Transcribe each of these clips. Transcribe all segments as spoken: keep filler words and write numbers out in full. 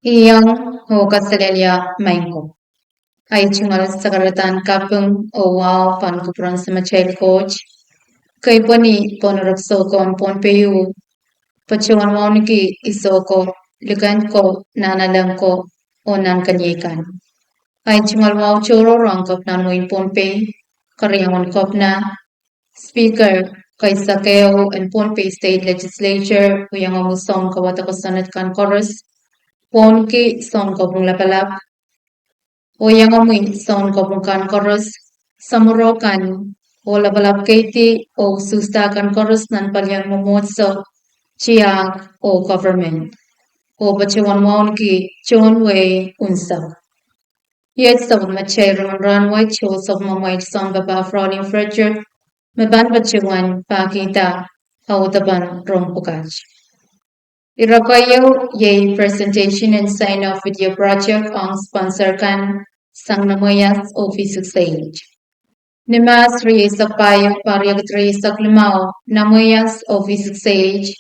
Iang oh kaselehlie maing ko. Ahi tungoal sakaradahn kaping oh wahu pahn kupwuren Samatail Koht, kei pwehn ni pohn erekiso ko en Pohnpei, patohwan wauneki iso ko, liken ko, nahnalek ko, oh nan keniei kan. Ahi tungoal wahu tohrohr ong Kepina en wehin Pohnpei, Keriaun Kepina, Speaker, Keisakeo en Pohnpei State Legislature, oh iangomwi sounkawada kosonned kan koaros, wauneki Sounkopwung Lapalap, oh iangomwi sounkopwung kan koaros, samworo kan, oh lapalap keidi oh usuhsda kan koaros nan palien mwomwohdiso, tiahk oh government. Oh patohwan wauneki tohn wehi unsek. Iet sapwellimatail rongen rahn wet oh sapwellimamwail sounpapah Fraulein Frederick, me pahn patohwan pahkihda audepen rong pwukat. Ire keieu iei presentation and sign off video project ong sponsor kan sang Namweias oh V six A H. Ni Mahs rieisek pahieu, pahr riekid rieisek limau, Namweias oh V six A H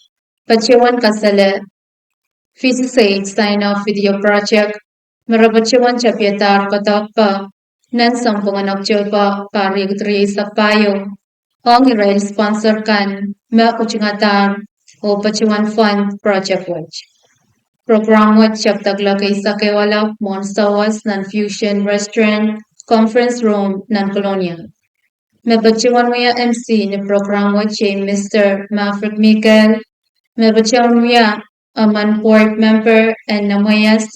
patohwan kasale V six A H sign off video project me re patohwan tapihadahr doadoahk nan sounpwongen October pahr riekid rieisek pahieu ong irail sponsor kan me utungadahr oh patohwan fund project wet. Program wet tapidekla keisakeo alap mwohn sawas nan Fusion Restaurant, Conference Room nan Kolonia. Me patohwan wia M C ni program wet iei Mister Maverick Miguel, me patohwan wia emen board member en Namweias,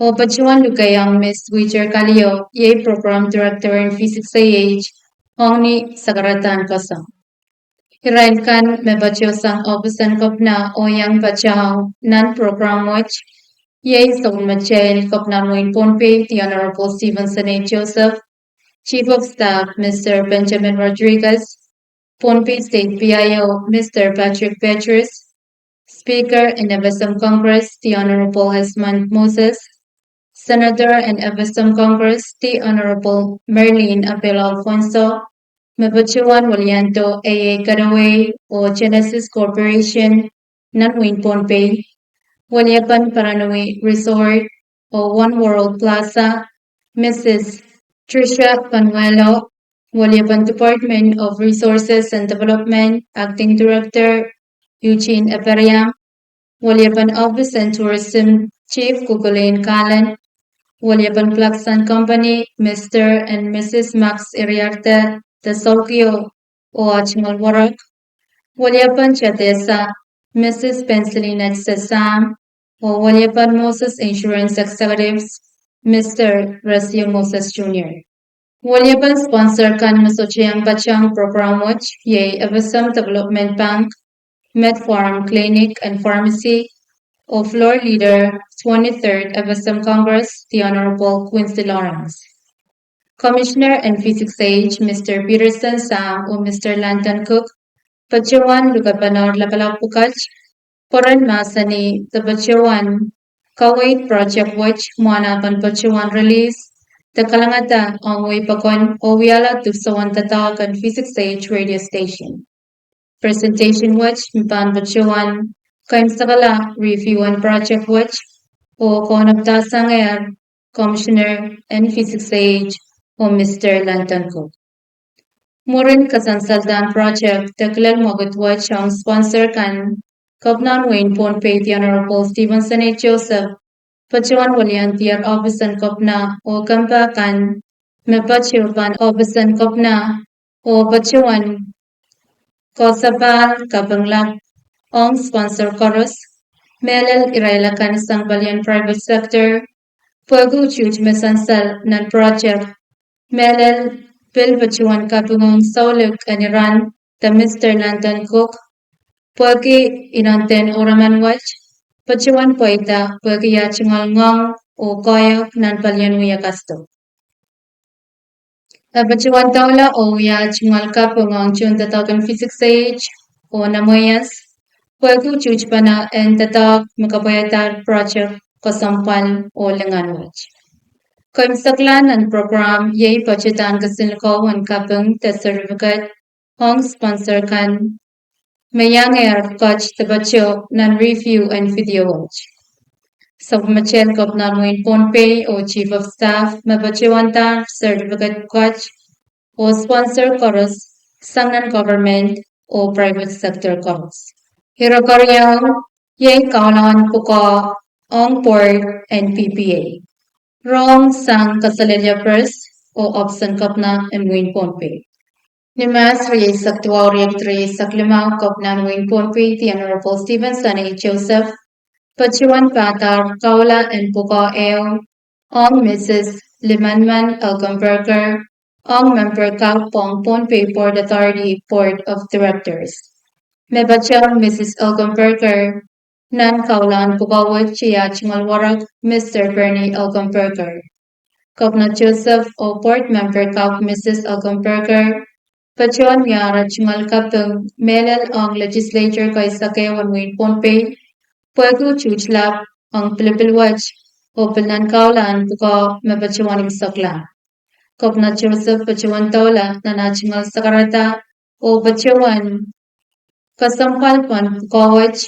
oh patohwan lukehiong Miss Wheater Kalio, iei program director en V six A H, ong ni sakaradahn koasoandi. Irail kan me patohsang ohpis en Kepina oh iang patehng nan program wet iei sapwellimatail Kepina en wehin Pohnpei, the Honorable Stevenson A Joseph, Chief of Staff, Mister Benjamin Rodriguez, Pohnpei State P I O, Mister Patrick Petrus, Speaker en F S M Congress, the Honorable Esmond Moses, Senator en F S M Congress, the Honorable Merlin Apelo Alfonso, me patohwan weliando A A Kadaway oh Genesis Corporation nan wehin Pohnpei, weliepen Paranui Resort oh One World Plaza, Missus Trisha Panuelo, weliepen Department of Resources and Development, Acting Director Eugene Eperiam, weliepen Office and Tourism Chief Kukulin Kalan, weliepen Clarkson Company, Mister and Missus Max Iriarte de Sokio oh ah tungoal werek, weliepen Tadesa, Missus Penicillin Sesam, oh weliepen Moses Insurance Executives, Mister Resio Moses Junior. Weliepen sponsor kan me sohte iang patehng program wet iei F S M Development Bank, Med Forum Clinic and Pharmacy, oh floor leader, twenty-third F S M Congress, the Honorable Quincy Lawrence. Commissioner en V six A H, Mister Peterson Sam oh Mister Landon Cook, patohwan lukepene lapalap pwukat, pwehn mahsanih de patohwan kaweid project wet mwohn ah pahn patohwan release de kalengada ong wehi pokon oh wiahla dipwisoun doadoahk en V six A H radio station. Presentation wet me pahn patohwan kaimwisekala review en project wet oh kaunopada sangehr Commissioner en V six A H oh Mister Landon Cook. Mwurin kasansalda en project de kilel mwekid wet ong sponsor kan, Kepina en wehin Pohnpei, the Honorable Stevenson A Joseph, patohwan weliandier ohpis en Kepina oh kempe kan me patohwan ohpis en Kepina, oh patohwan koasoapahl kaping lap ong sponsor koaros, mehlel irail akan sang palien private sector, pwehki utuht me sansal nan project, mehlel pil patohwan kaping ong soulik en Iran de Mister Landon Cook, pwehki inenen oremen wet, patohwan pweida pwehki ah tungoal ngoang oh koahiek nan palien wia kasdo. E patohwan doula oh wia ah tungoal kaping ong tohndoadoahk en V six A H oh Namweias, pwehki utuhtpene en doadoahk me kapwaiadahr project kesempwal oh lingan wet. Keimwseklahn nan program iei patohdan kisinlikou en kaping de certificate ong sponsor kan me iangehr ket de patoh nan review en video wet. Sapwellimatail Kepina en wehin Pohnpei oh Chief of Staff me patohwanda certificate ket oh sponsor koaros sang nan government oh private sector koaros. Ire keriau iei kaulawan pwukoa ong board en P P A, rong sang kaselehlie pres oh ohpis en Kepina en wehin Pohnpei. Ni Mahs rieisek duwau, riekid rieisek limau, Kepina en wehin Pohnpei, the Honorable Stephen Sani Joseph, patohwan padahr kaula en pwukoa ehu ong Mrs Limanman Elkenberger ong memper kau pwong Pohnpei Port Authority Board of Directors. Me patohwan Mrs Elkenberger nan kaulahn pwukoa wet iei ah tungoal werek Mr Bernie Elkenberger. Kepina Joseph oh board memper kau Mrs Elkenberger patohwan wiahla tungoal kaping mehlel ong legislature keisek ehu en wehin Pohnpei pwehki tuht lap ong pilipil wet oh pil nan kaulahn pwukoa me patohwan imwseklahn. Kepina Joseph patohwan doula nan ah tungoal sakarada oh patohwan kesempwal pahn pwukoa wet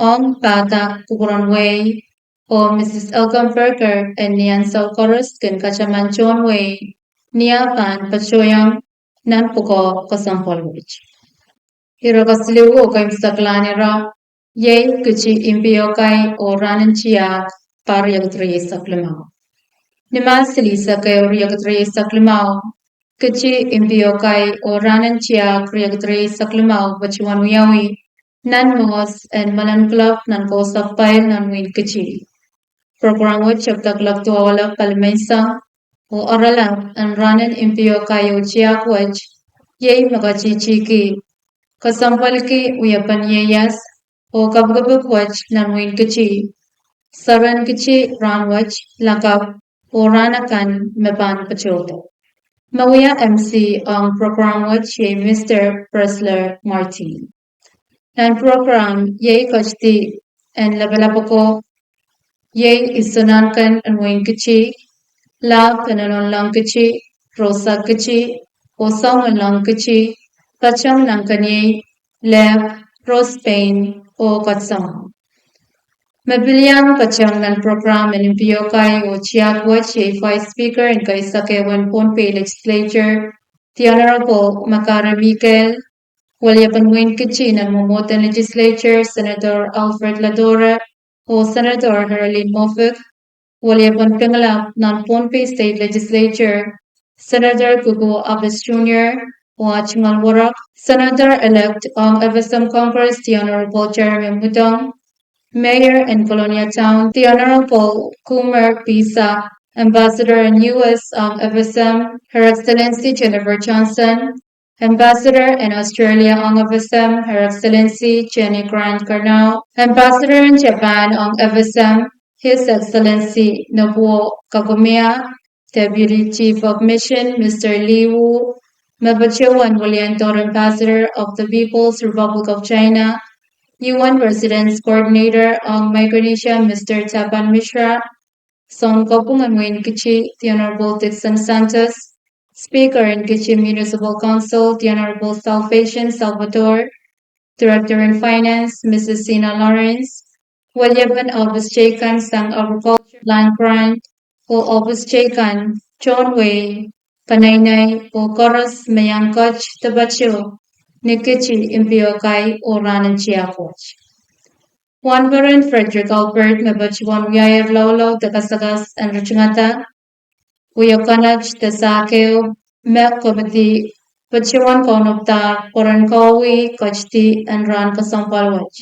ong pahda kupwuren wehi oh Mrs Elkenberger en ni ansou koaros kin kataman tohn wehi ni ah pahn patohiong nan pwukoa kesempwal wet. Ire kesiluh oh keimwseklahn ire iei kiti impiokai oh rahn en tiahk pahr riekid rieisek limau. Ni Mahs silihsek ehu, riekid rieisek limau, kiti impiokai oh rahn en tiahk riekid rieisek limau patohwan wiawi nan mehkos en Melen Club nan Kousapwpail nan wehin Kiti. Program wet tepda kuloak duwau elep pali menseng oh oaralap en rahn en impiokai oh tiahk wet iei me ketihtihki, kesempwalki wiepen ieias oh kapikipik wet nan wehin Kiti, seren Kiti rahnwet, lakapw oh rahn akan me pahn patohdo. Me wia M C ong program wet iei Mr Presler Martin. Nan program iei ketidi en lapalap oko iei Isonahnken en wehin Kiti, Lahp en Inenlahng Kiti, Rohsak Kiti, oh Sounenlahng Kiti, patehng Nahnkeniei, Lehpw, Rohs Pein, oh Katsamwa. Me pil iang patehng nan program en impiokai oh tiahk wet iei Vice Speaker en keisek ehu en Pohnpei Legislature, the Honorable Makare Mikael, weliepen wehin Kiti nan mwomwohden Legislature, Senator Alfred Ladora oh Senator Herlin Moffitt, weliepen Pingelap nan Pohnpei State Legislature, Senator Kukuo Abbas Junior, oh ah tungoal werek, Senator-elect ong F S M Congress, the Honorable Jeremy Mudong, Mayor en Kolonia Town, the Honorable Kumer Pisa, Ambassador en U S ong F S M, Her Excellency Jennifer Johnson, Ambassador en Australia ong F S M, Her Excellency Jenny Grant Curnow, Ambassador en Japan ong F S M, His Excellency Nobuo Kagomiya, Deputy Chief of Mission Mr Li Wu, me patohwan weliandohr Ambassador of the People's Republic of China, U N Residence Coordinator ong Micronesia Mr Tapan Mishra, Sounkopwung en wehin Kiti the Honorable Dickson Santos, Speaker en Kiti Municipal Council the Honorable Salvation Salvador, Director en Finance Mrs Sina Lawrence, weliepen ohpis teikan sang Agriculture Land Grant oh ohpis teikan tohn wehi, peneinei oh koaros me iang ket de patoh ni Kiti impiokai oh rahn en tiahk wet. Wahnpoaron Frederick Albert me patohwan wiahier loalou de kasakas en ritingada wia konehng de sahk ehu me komidi patohwan kaunopada pwoaren kawi ketidi en rahn kesempwal wet.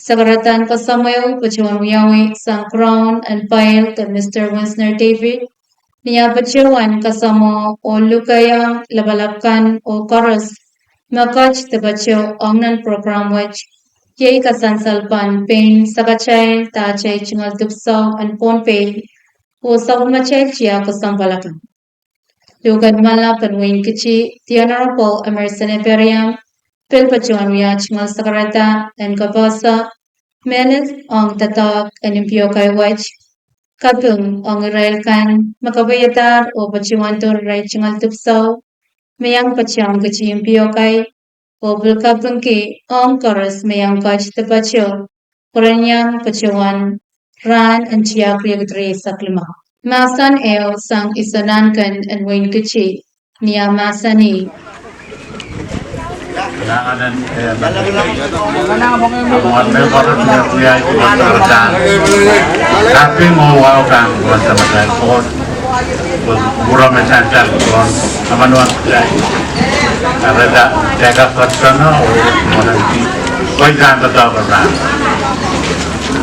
Sakaradahn kesemweo patohwan wiawi sang crown and pile de Mr Winsner David, ni ah patohwan kasamwo oh lukehiong lapalap kan oh koaros me ket de patoh ong nan program wet, iei kasansal pahn pein sakatail de atail tungoal dipwisou en Pohnpei oh sapwellimatail tiahk kesempwal akan. Luhken Mahlap en wehin Kiti the Honorable Emerson Ephriam pil patohwan wia tungoal sakarada en kapehse Menet ong doadoahk en impiokai wet, kaping ong irail kan me kapwaiadahr oh patohwan dohr irail tungoal dipwisou, me iang patohwan keti impiokai, oh pil kapingki ong koaros me iang ketido pato, pwe ren iang patohwan rahn en tiahk riekid rieisek limau. Mahsen ehu sang Iso Nahnken en Wein Kiti, ni ah mahsanih: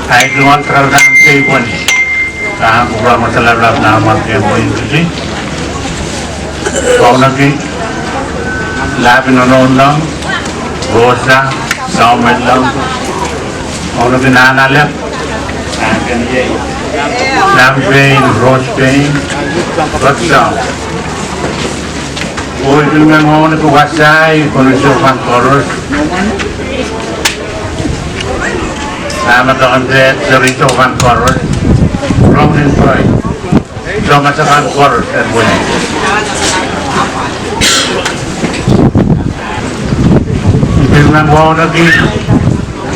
Ahi tungoal sarawi table ni. Ka pwurala masalala nan Wein Kiti. Wauneki Lapin Onounlong, Rosa Samuel Long. Wauneki Nanalek, Sam Payne, Rose Payne, Rosa. Oi, pil men wauneki Wasai, koaros kan koaros. Sama dohng de, seri kan koaros. Rong en toi. Sama dohng kan koaros, en wini. Pil men wauneki,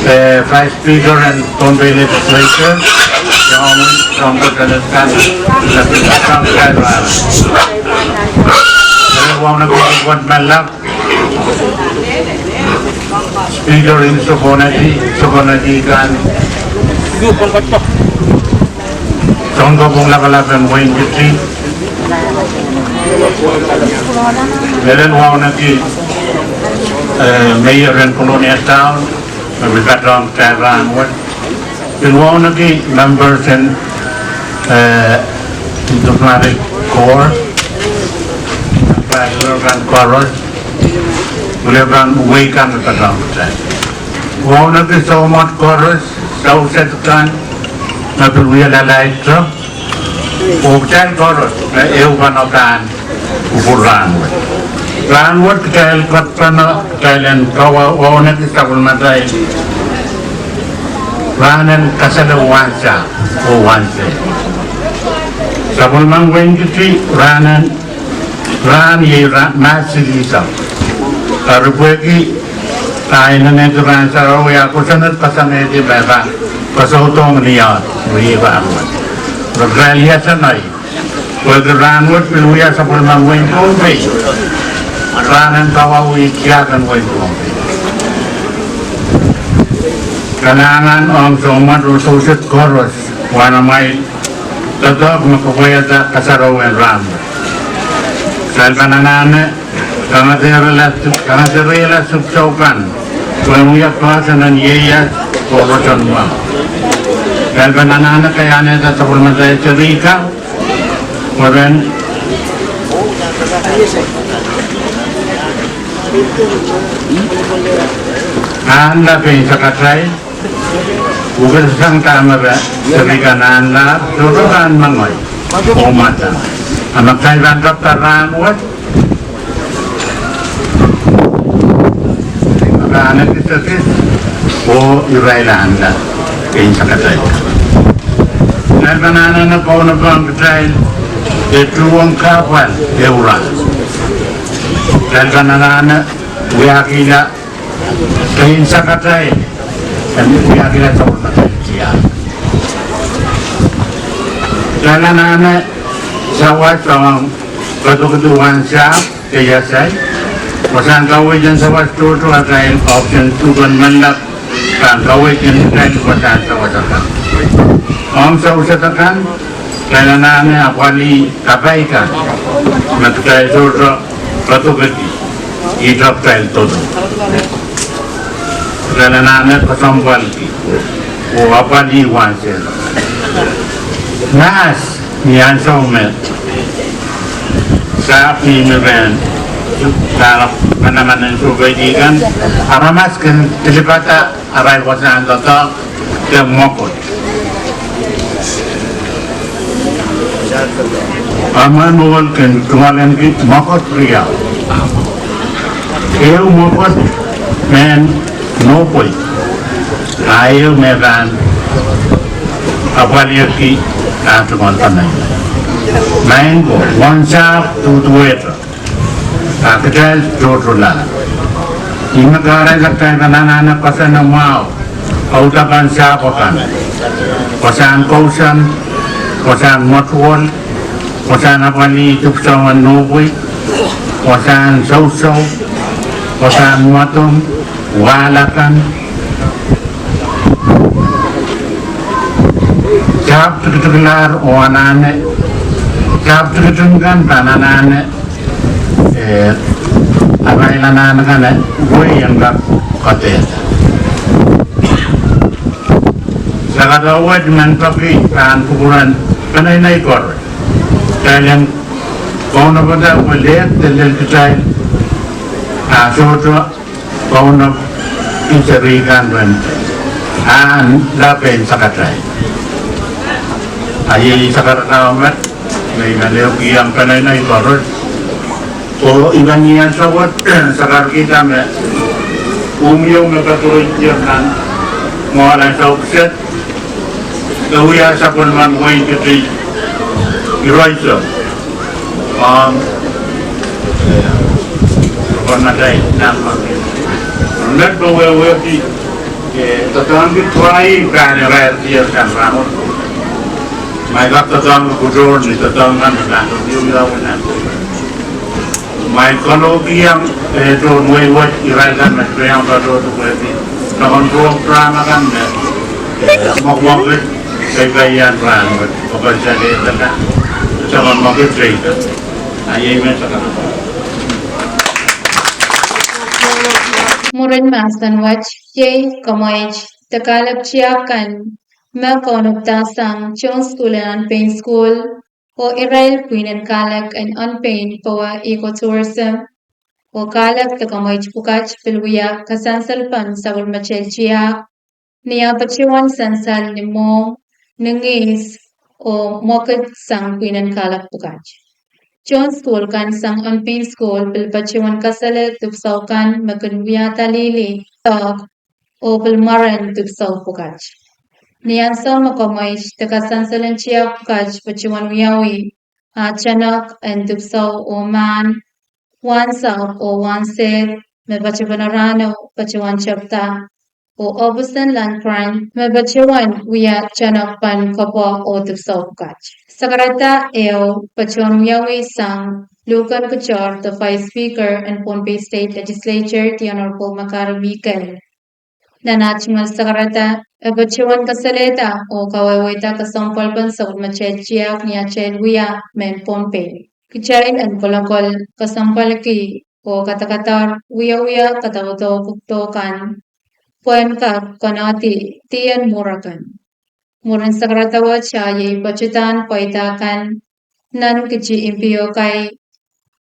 eh, Vice Speaker en Pohnpei Legislature, John, John President kan, John Kaiwan. Pil wauneki Wan Malak, Speaker en Sokonati, Sokonati kan. Sounpwong Lapalap en Wein Kiti. Pil wauneki, eh, Mayor en Kolonia Town, me pil patohwan kitail rahnwet. Pil wauneki members en, eh, Diplomatic Corps, Ambassador kan koaros, pil pahn wehi kan me patohwan kitail. Wauneki soumwet koaros, souset kan, me pil wia lalaito. Oh kitail koaros, me ehu pahn kupwur rahnwet. Rahnwet kitail kapwaiada, kitail en kawa-, wauneki sapwellimatail rahn en kasale wasa oh wanse. Sapwellimen Wein Kiti rahn en, rahn iei rahn Mahs silihsek. Eri pwehki ah inenen rahn sarawi, ah kosonned kasangehdi me pahn kasaudohng ni ah, wia rahnwet. Re kitail iasang ahi. Pwehki rahnwet pil wia sapwellimen Wein Pohnpei rahn en kawauwih tiahk en Wein Pohnpei. Kalahngan ong soumwet oh souset koaros, wan amwail doadoahk me kapwaiada kasarawi en rahnwet. Kitail pahn anahne kangaserehla, kangaserehla dipwisou kan, pwehn wia poahsoan en ieias oh roson mwahu. Kitail pahn anahne kaiahnehda sapwellimatail serihkan, pwe ren ahnla pein sakatail, pwuhkasang dahme re, serihkan ahnla, sohte pahn mengei oh mada. A ma kitail pahn kapwaiada rahnwet, pahn ekis ekis oh irail ahnla pein sakatail. Kitail pahn anahne kaunopohng kitail de tuhwong kahpwal ehu rahn. Kitail pahn anahne wiahkihla pein sakatail, en wiahkihla sapwellimatail tiahk. Kitail anahne sawas ong padokedi wansahpw de iasai. Wasahn kaweid en sawas tohto, atail option two kan, Malap, pahn kaweid en kitail wasahn sawas akan. Ong souset akan, kitail anahne apwalih kapai kan me kitail sohte padokedi, ihte kitail doadoahk. Kitail anahne kesempwalki oh apwalih wansehla. Mahs ni ansou me sahpw mihmi rehn, sahpw manaman en sohpeidi kan, aramas kin pilipada arail wasahn doadoahk de mwekid. Amwail mwekid kin tungoalenki mwekid riau. Ehu mwekid mehn Norway. Ahi me pahn apwalihki ah tungoal peneinei. Maing ko, uwen sahpw duduwehte, ah kitail tohtohlahr. Ih me kahrehda kitail pahn anahne koasoane mwahu audepen sahpw akan. Wasahn kousoan, wasahn mwotuwol, wasahn apwalih dipwisou en nohpwei, wasahn sousou, wasahn mwadong, wahl akan, sahpw tikitiklahr oh anahne, sahpw tikitik kan pahn anahne, eh, arail anahn akan, eh, wehi en kak kadehde. Sakataw wet men peki pahn kupwuren peneinei koaros. Kitail en kaunopada pwe lehk de lel kitail, ah sohte kaunop ih seri kan pwe ah en la pein sakatail. Ah iei sakarada met me I men ehukihong peneinei koaros. Oh I men iang sawet sakarkihda me, umw ieu me patohwan nan mwoalen saut kiset, e wia sapwellimen wehin Fiji irail so, ahn, eh, pwon atail nan me, met me wehwehki, eh, doadoahngki try pahn irair diar kan rahnwet. Ma I kak doadoahngki kutur ni doadoahk kan, I pahn iang wiawi nan. Ma I kalohkihong, eh, tohn wehi wet irail kan me pahn iang patohdo pwehki, nan program akan me, eh, mwekmwekid, peipeien rahnwet, pwehki, soangen mwekid peipe. Ah iei me saka. Mwurin mahsen wet, iei kamweit de kahlek tiahk kan me kaunopdahsang tohn sukuhl en Onpein Sukuhl, oh irail pwihn en kahlek en Onpein powe ecotourism, oh kahlek de kamweit pwukat pil wia kasansalpen sapwellimatail tiahk ni ah patohwan sansal ni mwohmw, ni ngihs, oh mwekid sang pwihn en kahlek pwukat. Tohn sukuhl kan sang Onpein Sukuhl pil patohwan kasale dipwisou kan me kin wiahda lihli, doadoahk, oh pil mwaren dipwisou pwukat. Ni ansou me kamweit de kasansalen tiahk pwukat patohwan wiawi, ah tenek en dipwisou oh mahn, wahnsahpw oh wahnsehd me patopene rahno patohwan tepda, oh ohpis en land grant me patohwan wia tenekpen kapwa oh dipwisou pwukat. Sakarada ehu patohwan wiawi sang luhken kitail de Vice Speaker en Pohnpei State Legislature, the Honorable Makari Mikel. Nan ah tungoal sakarada, e patohwan kasalehda oh kawehwehda kesempwalpen sapwellimatail tiahk ni atail wia mehn Pohnpei. Kitail en kolokol kesempwalki oh kadakadahr wiewia kadaudokdo kan pwehn kak konehdi dih en mwuhr akan. Mwurin sakarada wet ah iei patohdan pweida kan nan kiti impiokai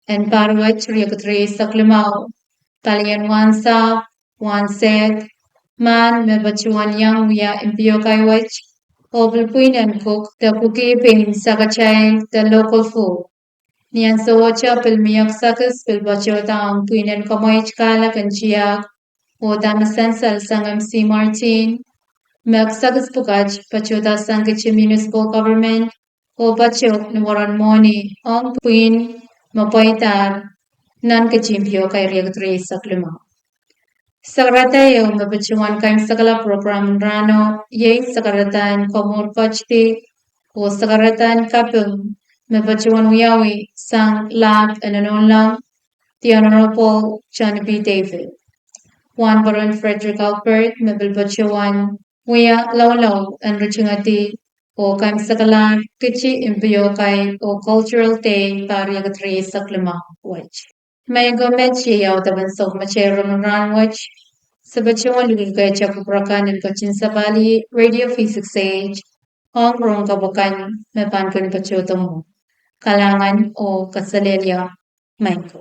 en pahr wet riekid rieisek limau, palien wahnsahpw, wahnsehd, mahn me patohwan iang wia impiokai wet, oh pil pwihn en kuk de kukipin sakatail de local food. Ni ansou wet ah pil mie kisakis pil patohda ong pwihn en kamweit kahlek en tiahk, oh dahme sansal sang M C Martin, me kisakis pwukat patohda sang kiti municipal government, oh patoh ni mwaren mwohni ong pwihn me pweidahr nan kiti impiokai riekid rieisek limau. Sakarada ehu me patohwan kaimwisekala program en rahno, iei sakarada en komour ketidi, oh sakarada en kaping me patohwan wiawi sang lahp en nohnohlong, the Honorable Johnny B. David. Wahnporon Frederick Albert me pil patohwan wia loalao en ritingedi oh kaimwisekala kiti impiokai oh cultural day pahr riekid rieisek limau wet. Maing ko, met iei audepen sapwellimatail rongen rahn wet. Se patohwan luhlukehte kupwur akan en ketin sapahl radio V six H ong rohng kapw akan me pahn kin patohdo mwohn. Kalahngan oh kaselehlie, maing ko.